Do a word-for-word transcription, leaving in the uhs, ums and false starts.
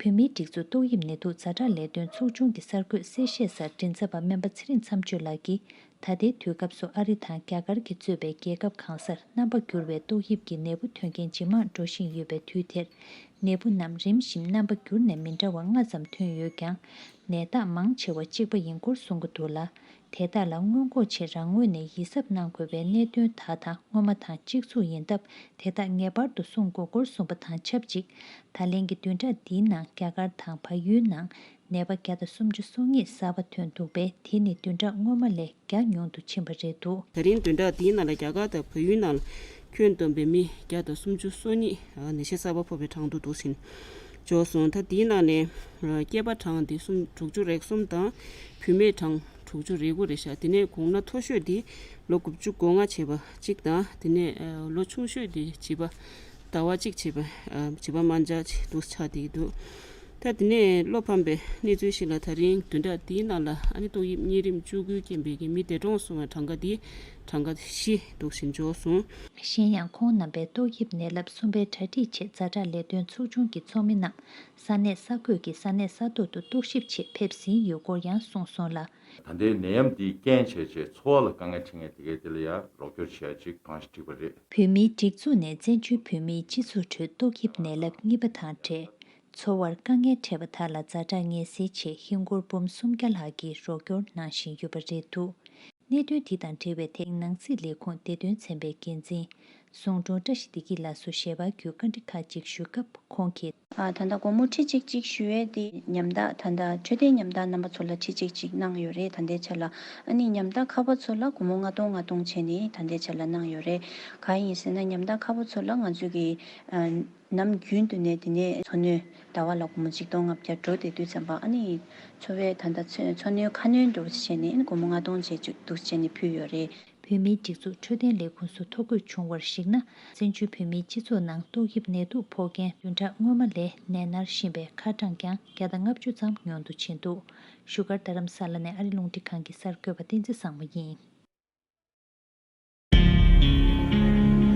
བོད་མིའི་སྒྲིག་འཛུགས་ཏོག་དབྱིབས་ནད་དུག་ཛ་དྲག་ལས་དོན་ཚོགས་ཆུང་གི་གསར་འགོད་གསལ་བཤད་སར་མགྲིན་ཚབ་པ་སྨན་པ་ཚེ་རིང་མཚམས་གཅོད་ལགས་ཀྱིས། ད་ལྟའི་དུས་སྐབས་སུ་ཨ་རི་དང་རྒྱ་གར་གྱིས་གཙོས་པའི་རྒྱལ་ཁབ་གང་སར་རྣམ་པ་འགྱུར་བའི་ཏོག་དབྱིབས་ཀྱི་ནད་འབུ་ཐོན་མཁན་ཇེ་མང་འགྲོ་བཞིན་ཡོད་པའི་དུས་དེར། ནད་འབུ་རྣམས་རིམ་བཞིན་རྣམ་པ་འགྱུར་ནས་མི་འདྲ་བ་ལྔ་ཙམ་ཐོན་ཡོད་ཀྱང་། ནད་རྟགས་མང་ཆེ་བ་གཅིག་པ་ཡིན་སྐོར་གསུང་གི་འདུག་ལ། དེ་དག་ལ་སྔོན་འགོག་ཆེད་རང་ངོས་ནས་ཡིད་གཟབ་གནང་དགོས་པའི་གནད་དོན་དག་དང་སྔོན་མ་དང་གཅིག་མཚུངས་ཡིན་སྟབས། དེ་དག་ངེས་པར་དུ་སྲུང་དགོས་སྐོར་གསུངས་པ་དང་ཆབས་ཅིག། ད་ལན་གྱི་བདུན་ཕྲག་འདིའི་ནང་རྒྱ་གར་དང་བལ་ཡུལ་ནང་ནད་པ་བརྒྱ་དང་སུམ་ཅུ་སོ་གཉིས་གསར་པ་ཐོན་འདུག་པས། དེ་ནི་བདུན་ཕྲག་སྔོན་མ་ལས་བརྒྱ་ཉུང་དུ་ཕྱིན་པ་རེད་འདུག། ད་རིང་བདུན་ཕྲག་འདིའི་ནང་ལ་རྒྱ་གར་དང་བལ་ཡུལ་ནང་ལ་ཁྱོན་བསྡོམས་པའི་མི་བརྒྱ་དང་སུམ་ཅུ་སོ་གཉིས་ནད་གཞི་གསར་པ་ཕོག་པའི་གྲངས་ཐོ་འདུག་ཟིན་འཇོག་སོང་། ད་འདིའི་ནང་ནས་སྐྱེས་པ་གྲངས་འདི་སུམ་དྲུག་ཅུ་རེ་གསུམ་དང་བུད་མེད་གྲངས་དྲུག་ཅུ་རེ་དགུ་རེད་ཤག། དེ་ནས་གོང་ན་མཐོ་ཤོས་འདི་ལོ་དགུ་བཅུ་གོ་ལྔ་བྱས་པ་གཅིག་དང་། དེ་ནས་ལོ་ཆུང་ཤོས་འདི་བྱིས་པ་ཟླ་བ་གཅིག་བྱས་པ་བྱིས་པ་དམར་འབྱར་འདུག་ཆགས་བསྡད་ཀྱི་འདུག། ད་དེ་ནས་བློ་ཕམ་པའི་གནས་ཚུལ་ཞིག་ལ། ད་རིང་བདུན་ཕྲག་འདིའི་ནང་ལ་ཨ་ནི་ཏོག་དབྱིབས་གཉན་རིམས་བཅུ་དགུའི་རྐྱེན་པས་ཀྱི་མི་འདས་གྲོངས་སོང་བའི་གྲངས་ཀ་འདི་གྲངས་ཀ་བཞི་འདུག་ཟིན་འཇོག་སོང་། གཞན་ཡང་ཁོང་རྣམ་པས་ཏོག་དབྱིབས་ནད་རླབས་གསུམ་པའི་གྲ་སྒྲིག་ཆེད་ཛ་དྲག་ལས་དོན་ཚོགས་ཆུང་གི་ཚོགས་མི་རྣམས་ས་གནས་ས་ཁུལ་གྱི་ས་གནས་ས་ཐོག་ཏུ་རྟོག་ཞིབ་ཆེད་ཕེབས་ཟིན་ཡོད་སྐོར་ཡང་གསུངས་སོང་ལ། ད་ལྟའི་ནད་ཡམས་འདིས་རྐྱེན་བྱས་རྗེས་འཚོ་བ་ལ་དཀའ་ངལ་འཕྲད་མཁན་དེ་གའི་དེ་ལ་ཡང་རོགས་སྐྱོར་བྱེད་ཡ་ཅིག་གང་ཞིག་བསྒྲིགས་པ་རེད། བོད་མིའི་སྒྲིག་འཛུགས་ནས་བཙན་བྱོལ་བོད་མིའི་སྤྱི་ཚོགས་ཁྲོད་ཏོག་དབྱིབས་ནད་རླབས་གཉིས་པ་དང་འབྲེལ། འཚོ་བར་དཀའ་ངལ་འཕྲད་པ་དག་ལ་ཛ་དྲག་ངལ་སེལ་ཆེད་ཧིན་སྒོར་འབུམ་སུམ་བརྒྱ་ལྷག་གི་རོགས་སྐྱོར་གནང་བཞིན་ཡོད་པ་རེད་འདུག། གནད་དོན་འདི་དང་འབྲེལ་བའི་ཐད་ནང་སྲིད་ལས་ཁུངས་བདེ་དོན་ཚན་པའི་འགན་འཛིན་ཟུང་དྲུང་བཀྲ་ཤིས་བདེ་སྐྱིད་ལགས་སུ་ཞལ་པར་བརྒྱུད་བཀའ་འདྲི་ཁག་ཅིག་ཞུས་སྐབས་ཁོང་གིས། ཨ། ད་ལྟ་སྒོར་མོ་ཁྲི་གཅིག་གཅིག་ཞུ་ཡས་དེ་ཉམ་ཐག་ད་ལྟ་འཕྲོད་བསྟེན་ཉམ་ཐག་རྣམ་པ་ཚོ་ལ་ཁྲི་གཅིག་གཅིག་གནང་ཡོད་རེད། ད་ལྟའི་ཆ་ལ་ཨ་ནི་ཉམ་ཐག་ཁག་པོ་ཚོ་ལ་སྒོར་མོ་ལྔ་སྟོང་ལྔ་སྟོང་བྱས་ནས་ད་ལྟའི་ཆ་ལ་གནང་ཡོད་རེད། གང་ཡིན་ཟེར་ན་ཉམ་ཐག་ཁག་པོ་ཚོ་ལ་ང་ཚོས་ཀྱི་ཨ། ནམ་རྒྱུན་དུ་ནས་དེ་ནས་འཚོ་སྣོན་ཟླ་བ་ལ་སྒོར་མོ་གཅིག་སྟོང་ལྔ་བརྒྱ་འགྲོ་བསྡད་དུས་ཙམ་པ་ཨ་ནི་འཚོ་བའི་ད་ལྟ་འཚོ་འཚོ་སྣོན་ཁ་སྣོན་འདྲ་བོ་བྱས་ནས་སྒོར་མོ་ལྔ་སྟོང་བྱས་ཅིག་འདུག་བྱས་ནས་ཕུལ་ཡོད་རེད། བོད་མིའི་སྒྲིག་འཛུགས་འཕྲོད་བསྟེན་ལས་ཁུངས་སུ་ཐོ་འགོད་བྱུང་བར་གཞིགས་ན། བཙན་བྱོལ་བོད་མིའི་སྤྱི་ཚོགས་ནང་ཏོག་དབྱིབས་ནད་དུག་ཕོག་མཁན་བདུན་ཕྲག་སྔོན་མ་ལས་ནད་མནར་བཞིན་པའི་ཁ་གྲངས་ཀྱང་བརྒྱ་དང་ལྔ་བཅུ་ཙམ་ཉུང་དུ་ཕྱིན་འདུག། བཞུགས་སྒར་རྡ་རམ་ས་ལ་ནས་ཨ་རི་རླུང་འཕྲིན་ཁང་གི་གསར་འགོད་པ་བསྟན་འཛིན་བཟང་མོ་ཡིན།